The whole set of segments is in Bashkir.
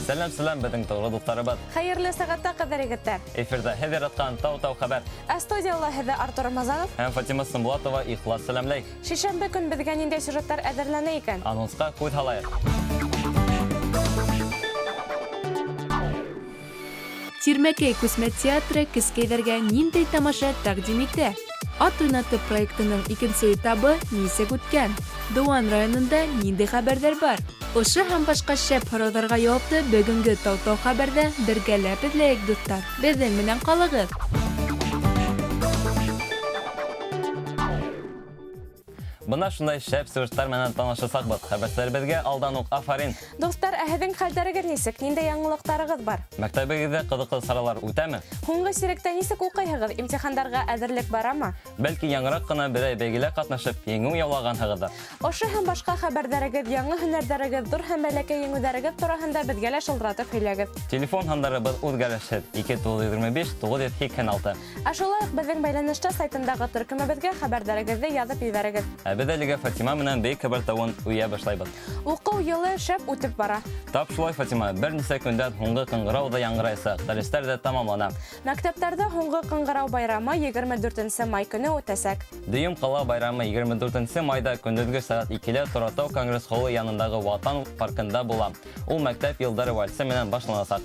Сәләм, сәләм, беҙҙең тоғро дуҫтарыбыҙ. Хәйерле сәғәттә, ҡыҙҙар, егеттәр. Эфирҙа һеҙ яратҡан Тау-тау хәбәр. Ә студияла һеҙҙе Артур Рамазанов һәм Фатима Сымбулатова ихлас сәләмләй. Шишәмбе көн беҙгә ниндәй сюжеттар әҙерләнә икән? Анонсҡа күҙ һалайыҡ. Тирмәкәй күсмә театры кескәйҙәргә ниндәй тамаша тәҡдим итә? Ат уйнатып проектының икенсе этабы нисек үткән? Дыуан районында ниндәй хәбәрҙәр бар? Ошо һәм башҡа шәп һорауҙарға яуапты бөгөнгө Тау-тау хәбәрҙә бергәләп эҙләйек, дуҫтар. Беҙҙең менән ҡалығыҙ! Бына шундай шәп сюжеттар менән танышасаҡбыҙ. Хәбәрселәребеҙгә алдан уҡ афарин. Дуҫтар, ә һеҙҙең хәлдәрегеҙ нисек? Ниндәй яңылыҡтарығыҙ бар? Мәктәбегеҙҙә ҡыҙыҡлы саралар үтәме? Һуңғы сиректә нисек уҡыйһығыҙ? Имтихандарға әҙерлек барамы? Бәлки яңыраҡ ҡына берәй бәйгелә ҡатнашып, еңеү яулағанһығыҙҙыр. Ошо һәм башҡа хәбәрҙәрегеҙ, яңы һөнәрҙәрегеҙ, ҙур һәм бәләкәй еңеүҙәрегеҙ тураһында беҙгә лә шылтыратып һөйләгеҙ. Телефон һандарыбыҙ үҙгәрешһеҙ: 2 925 986. Ә шулай уҡ беҙҙең бәйләнештә сайтындағы төркөмөбөҙгә хәбәрҙәрегеҙҙе яҙып ебәрегеҙ. Ә беҙ әлегә Фатима менән бейек хәбәр тауын уя башлайбыҙ. Уҡыу йылы шәп үтеп бара. Тап шулай, Фатима, бер нисә көндән һуңғы ҡыңғырау ҙа яңғыраясаҡ, дәрестәр ҙә тамамлана. Мәктәптәрҙә һуңғы ҡыңғырау байрамы 24 май көнө үтәсәк. Дөйөм ҡала байрамы 24 майҙа көндөҙгө сәғәт 2-лә Торатау конгресс-холы янындағы Ватан паркында була. Ул мәктәп йылдары вальсы менән башланасаҡ.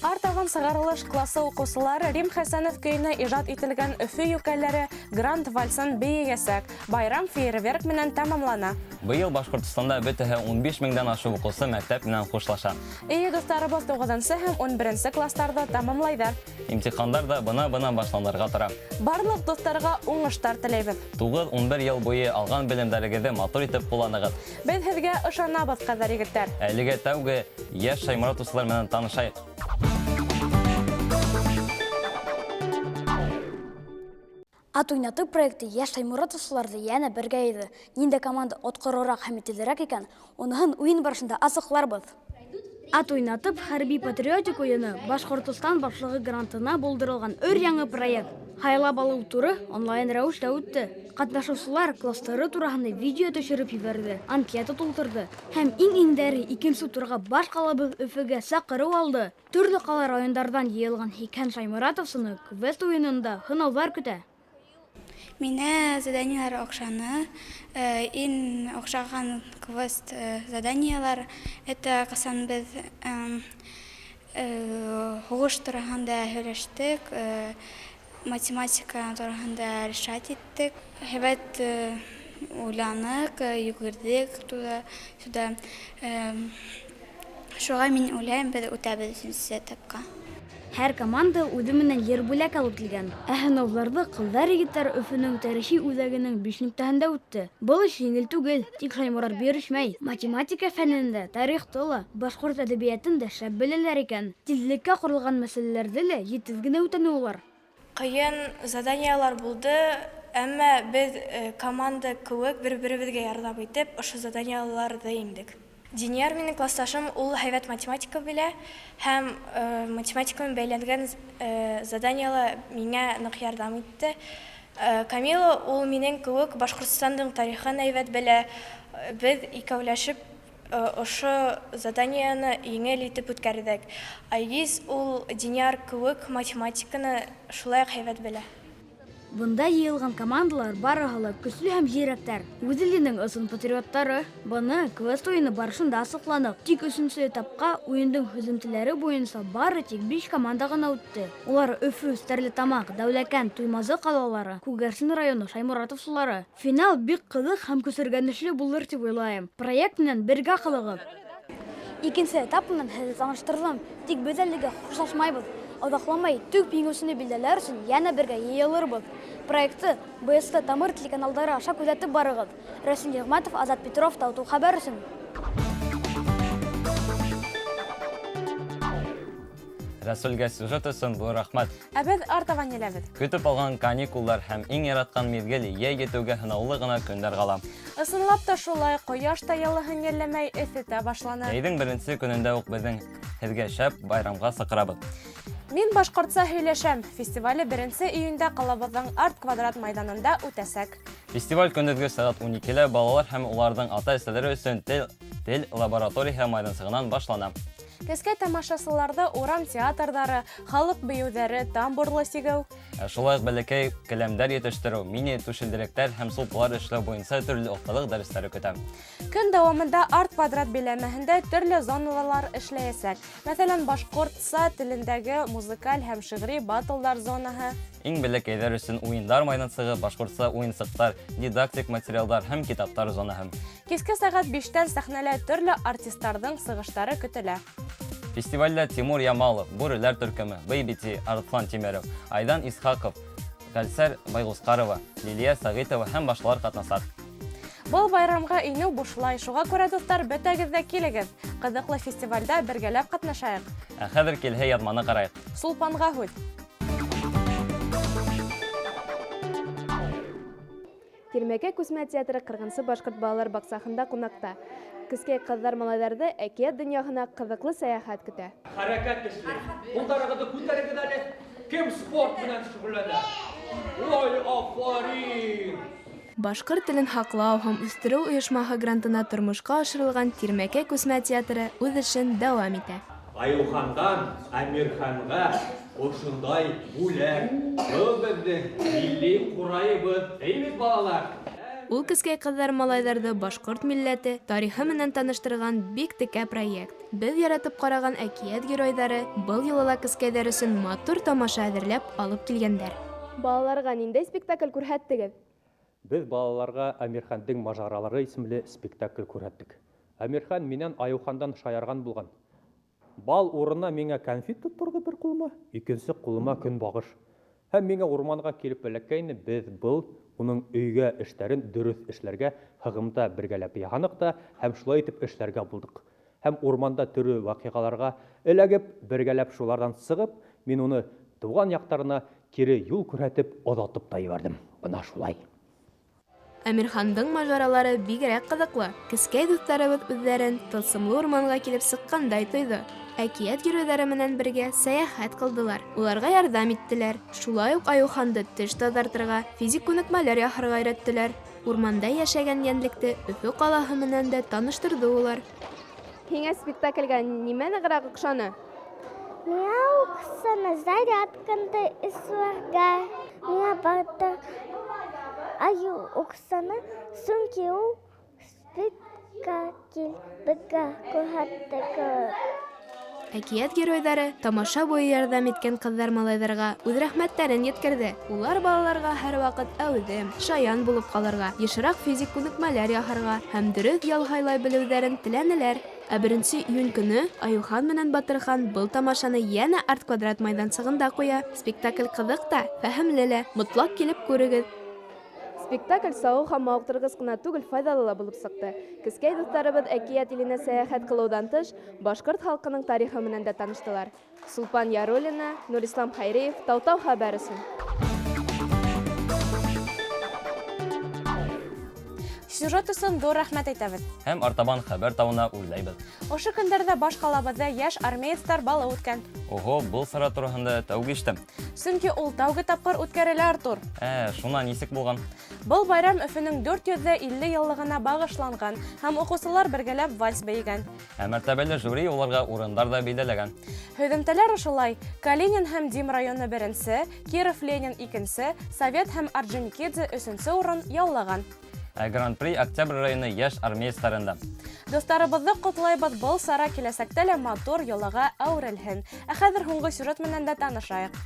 Артабан сығарылыш классы уҡыусылары Рим Хәсәнов көйөнә ижад ителгән Өфө йүкәләре Гранд вальсын бейегәсәк. Байрам фейерверк менән тамамлана. Быйыл Башҡортостанда бөтәһе 15 меңдән ашыу уҡыусы мәктәп менән хушлаша. Эйе, дуҫтарыбыҙ 9 һәм 11 кластарҙы тамамлайҙар. Имтихандар ҙа бына-бына башланырға тора. Барлыҡ дуҫтарға уңыштар теләйбеҙ. 9-11 йыл буйы алған белемдәрегеҙҙе матур итеп ҡулланығыҙ. Беҙ һеҙгә ышанабыҙ, ҡыҙҙар, егеттәр. Әлегә тәүге йәш шайморатовсылар менән танышайыҡ. Ат уйнатыу проекты йәш шайморатовсыларҙы йәнә бергә йыйҙы. Ниндәй команда отҡорораҡ һәм етеҙерәк икән, уныһын уйын барышында асыҡларбыҙ. Ат уйнатып хәрби-патриотик уйыны Башҡортостан Башлығы грантына булдырылған өр-яңы проект. Һайлап алыу туры онлайн рәүештә үтте. Ҡатнашыусылар кластары тураһында видео төшөрөп ебәрҙе, анкета тултырҙы һәм иң-иңдәре икенсе турға баш ҡалабыҙ Өфөгә саҡырыу алды. Төрлө ҡала райондарҙан йыйылған 80 шайморатовсыны квест уйынында һынауҙар көтә. Миңә заданиелар оҡшаны. Иң оҡшаған квест заданиелар это ҡасан беҙ һуғыш тураһында һөйләштек, математика тураһында решать иттек. Һәйбәт уйланыҡ, йүгерҙек туда-сюда. Шуға мин уйлайым, беҙ үтәбеҙ өсөнсө этапҡа. Һәр команда үҙе менән ер бүләк алып килгән. Ә һынауҙарҙы ҡыҙҙар егеттәр Өфөнөң тарихи үҙәгенең 5 нөктәһендә үтте. Был эш еңел түгел, тик Шайморат бирешмәй. Математика фәнен дә, тарихты ла, башҡорт әҙәбиәтен дә шәп беләләр икән. Тиҙлеккә ҡоролған мәсьәләләрҙе лә етеҙ генә үтәне улар. Ҡыйын заданиелар булды, әммә беҙ команда кеүек бер-беребеҙгә ярҙам итеп, ошо заданиеларҙы еңдек. Динияр минең классташым, ул һәйбәт математика белә һәм математика менән бәйләнгән заданиела миңә ныҡ ярҙам итте. Камила, ул минең кеүек Башҡортостандың тарихын һәйбәт белә. Беҙ икәүләшеп ошо заданияны еңел итеп үткәрҙек. Айгиз, ул Динияр кеүек математиканы шулай уҡ һәйбәт белә. Бында йыйылған командалар барыһы ла көслө һәм зирәктәр. Үҙ иленең ысын патриоттары. Быны квест уйыны барышында асыҡланыҡ. Тик өсөнсө этапҡа уйындың һөҙөмтәләре буйынса бары тик 5 команда ғына үтте. Улар Өфө, Стәрлетамаҡ, Дәүләкән, Туймазы ҡалалары, Күгәрсен районы шайморатовсылары. Финал бик ҡыҙыҡ һәм көсөргәнешле булыр тип уйлайым. Проект менән бергә ҡалығыҙ. Икенсе этап менән һеҙҙе таныштырҙым. Тик беҙ әлегә хушлашмайбыҙ. Оҙаҡламай төп еңеүсене билдәләр өсөн йәнә бергә йыйылырбыҙ. Проектты БСТ Тамыр телеканалдары аша күҙәтеп барығыҙ. Рәсүл Ниғмәтов, Азат Петров, Тау-Тау хәбәр өсөн. Рәсүлгә сюжет өсөн ҙур рәхмәт. Ә беҙ артабан еләбеҙ. Көтөп алған каникулдар һәм иң яратҡан миҙгел йәй етеүгә һынаулы ғына көндәр ҡала. Ысынлап та шулай, ҡояш та йылыһын йәлләмәй, эҫетә башланы. Йәйҙең беренсе көнөндә үк беҙҙең һеҙгә шәп байрамға саҡырабыҙ. Мин башҡортса һөйләшәм фестивале 1 июндә ҡалабыҙҙың Арт Квадрат майҙанында үтәсәк. Фестиваль көндөҙгө сәғәт 12-лә балалар һәм уларҙың ата-әсәләре өсөн тел лабораторияһы майҙансығынан башлана. Кескәй тамашасыларҙы урам театрҙары, халыҡ бейеүҙәре, тамбурлы сигеү, Шулай уҡ бәләкәй келәмдәр етештереү, мини түшелдеректәр һәм сулпылар эшләү буйынса төрлө оҫталыҡ дәрестәре көтә. Көн дауамында Арт Квадрат биләмәһендә төрлө зоналар эшләйәсәк. Мәҫәлән, башҡортса телендәге музыкаль һәм шиғри баттлдар зонаһы. Иң бәләкәйҙәр өсөн уйындар майҙансығы, башҡортса уйынсыҡтар, дидактик материалдар һәм китаптар зонаһы. Киске сәғәт 5-тән сәхнәлә төрлө артистарҙың сығыштары көтөлә. Фестивальдә Тимур Ямалов, Бүреләр төркөмө, Бейбити, Арыҫлан Тимеров, Айҙан Исхаҡов, Ғәлсәр Байғусҡарова, Лилиә Сәғитова һәм башҡалар ҡатнашат. Был байрамға инеү бушлай, шуға күрә, дуҫтар, бөтәгеҙ ҙә килегеҙ. Ҡыҙыҡлы фестивальдә бергәләп ҡатнашайыҡ. Ә хәҙер килһә яҙманы ҡарайыҡ. Сулпанға һүҙ. Тирмәкәй күсмә театры 40-нсы башҡорт балалар баҡсаһында ҡунаҡта. Кескәй ҡыҙҙар-малайҙарҙы әкиәт донъяһына ҡыҙыҡлы сәйәхәт көтә. Хәрәкәт эшләй. Ҡулдарығыҙҙы күтәрегеҙ әле. Кем спорт менән шөғөлләнә? Ой, афарин! Башҡорт телен һаҡлау һәм үҫтереү ойошмаһы грантына тормошҡа ашырылған Тирмәкәй күсмә театры үҙ эшен дауам итә. Айыухандан Әмирханға ошондай бүләк. Был беҙҙең милли ҡурайыбыҙ. Әйбит, балалар. Ул кескәй ҡыҙҙар-малайҙарҙы башҡорт милләте тарихы менән таныштырған бик текә проект. Беҙ яратып ҡараған әкиәт геройҙары был юлы ла кескәйҙәр өсөн матур тамаша әҙерләп алып килгәндәр. Балаларға ниндәй спектакль күрһәттегеҙ? Беҙ балаларға Әмирхандың мажаралары исемле спектакль күрһәттек. Әмирхан минән Айыухандан шаярған булған. Бал урынына миңә конфет тотторҙо бер ҡулыма, икенсе ҡулыма көнбағыш. Һәм миңә урманға килеп эләккәйне, беҙ был уның өйгә эштәрен дөрөҫ эшләргә һығымта бергәләп яһаныҡ та һәм шулай итеп эшләргә булдыҡ. Һәм урманда төрлө ваҡиғаларға эләгеп, бергәләп шуларҙан сығып, мин уны тыуған яҡтарына кире юл күрһәтеп оҙатып та ебәрҙем. Бына шулай. Әмирхандың мажаралары бигерәк ҡыҙыҡлы. Кескәй дуҫтарыбыҙ үҙҙәрен тылсымлы урманға килеп сыҡҡандай тойҙо. Әкиәт геройҙары менән бергә сәйәхәт ҡылдылар, уларға ярҙам иттеләр. Шулай уҡ Айыуханды теш таҙартырға, физик күнекмәләр яһарға өйрәттеләр. Урманда йәшәгән йәнлекте Өфө ҡалаһы менән дә таныштырҙы улар. Һиңә спектаклгә нимә нығыраҡ оҡшаны? Миңә оҡшаны зарядканды эшләргә. Миңә батыр айыу оҡшаны, сөнки ул спектакль беҙгә күрһәтте кеүек. Әкиәт геройҙары тамаша буйы ярҙам иткән ҡыҙҙар-малайҙарға үҙ рәхмәттәрен еткерҙе. Улар балаларға һәр ваҡыт әүҙем, шаян булып ҡалырға, йышыраҡ физик күнекмәләр яһарға һәм дөрөҫ ял һайлай белеүҙәрен теләнеләр. Ә 1 июнь көнө Айыухан менән Батырхан был тамашаны йәнә Арт Квадрат майҙансығында ҡуя. Спектакль ҡыҙыҡ та, фәһемле лә. Мотлаҡ килеп күрегеҙ. Спектакль сауыҡ һәм мауыҡтырғыс ҡына түгел, файҙалы ла булып сыҡты. Кескәй дуҫтарыбыҙ әкиәт иленә сәйәхәт ҡылыуҙан тыш, башҡорт халҡының тарихы менән дә таныштылар. Сулпан Яруллина, Нурислам Хайриев, Таутау хәбәр өсөн. Сюжет өсөн ҙур рәхмәт әйтәбеҙ. Һәм артабан хәбәр тауына үрләйбеҙ. Ошо көндәрҙә баш ҡалабыҙҙа йәш армеецтар балы үткән. Ого, был сара тураһында тәүге ишетәм. Сөнки ул тәүге тапҡыр үткәрелә, Артур. Шунан нисек булған? Был байрам Өфөнөң 450 йыллығына бағышланған һәм уҡыусылар бергәләп вальс бейегән. Ә мәртәбәле жюри уларға урындар ҙа билдәләгән. Һөҙөмтәләр ошолай: Калинин һәм Дим районы беренсе, Киров Ленин икенсе, Совет һәм Орджоникидзе өсөнсө урын яулаған. Ә Гран-при Октябрь районы йәш армеецтарында. Дуҫтарыбыҙҙы ҡотлайбыҙ, был сара киләсәктә лә матур йолаға әүерелһен. Ә хәҙер һуңғы сюжет менән дә танышайыҡ.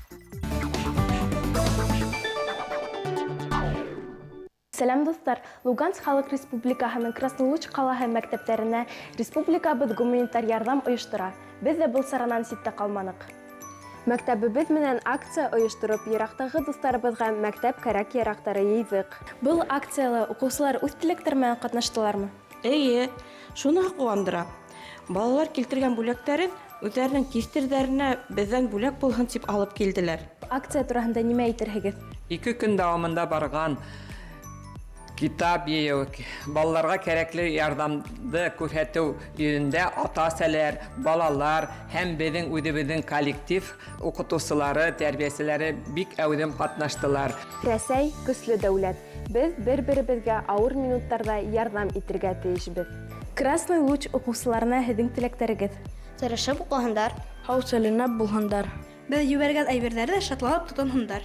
Сәләм, дуҫтар! Луганск Халыҡ Республикаһының Краснолуч ҡалаһы мәктәптәренә республикабыҙ гуманитар ярҙам ойоштора. Беҙ ҙә был саранан ситтә ҡалманыҡ. Мәктәбебеҙ менән акция ойоштороп, йыраҡтағы дуҫтарыбыҙға мәктәп кәрәк-яраҡтары йыйҙыҡ. Был акцияла уҡыусылар үҙ теләктәре менән ҡатнаштылармы? Эйе, шуныһы ҡыуандыра. Балалар килтергән бүләктәрен Үҙҙәренең тиштерҙәренә беҙҙән бүләк булһын тип алып килделәр. Акция тураһында нимә әйтерһегеҙ? 2 көн дауамында барған китап йыйыу, балаларға кәрәкле ярҙамды күрһәтеү йөнөндә ата-әсәләр, балалар һәм беҙҙең үҙебеҙҙең коллектив уҡытыусылары, тәрбиәселәре бик әүҙем ҡатнаштылар. Рәсәй көслө дәүләт. Беҙ бер-беребеҙгә ауыр минуттарҙа ярҙам итергә тейешбеҙ. Красный луч уҡыусыларына һеҙҙең теләктәрегеҙ. Тырышып уҡыһындар, һау-сәләмәт булһындар. Беҙ ебәргән әйберҙәрҙе шатланып тотонһондар.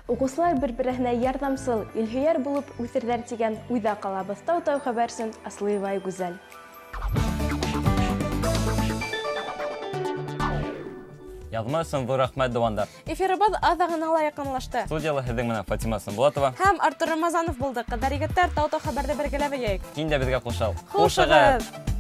Уҡыусылар бер-береһенә ярҙамсыл, илһөйәр булып үҫерҙәр тигән уйҙа ҡалабыҙ. Тау-тау хәбәр өсөн Аслыева Гүзәл. Яҙма өсөн ҙур рәхмәт, дыуандар. Эфирыбыҙ аҙағына ла яҡынлашты. Студияла һеҙҙең менән Фатима Сымбулатова һәм Артур Рамазанов булды. Ҡыҙҙар, егеттәр, тау-тау хәбәрҙе бергәләп йыйыҡ. Һин дә беҙгә ҡушыл. Хушығыҙ!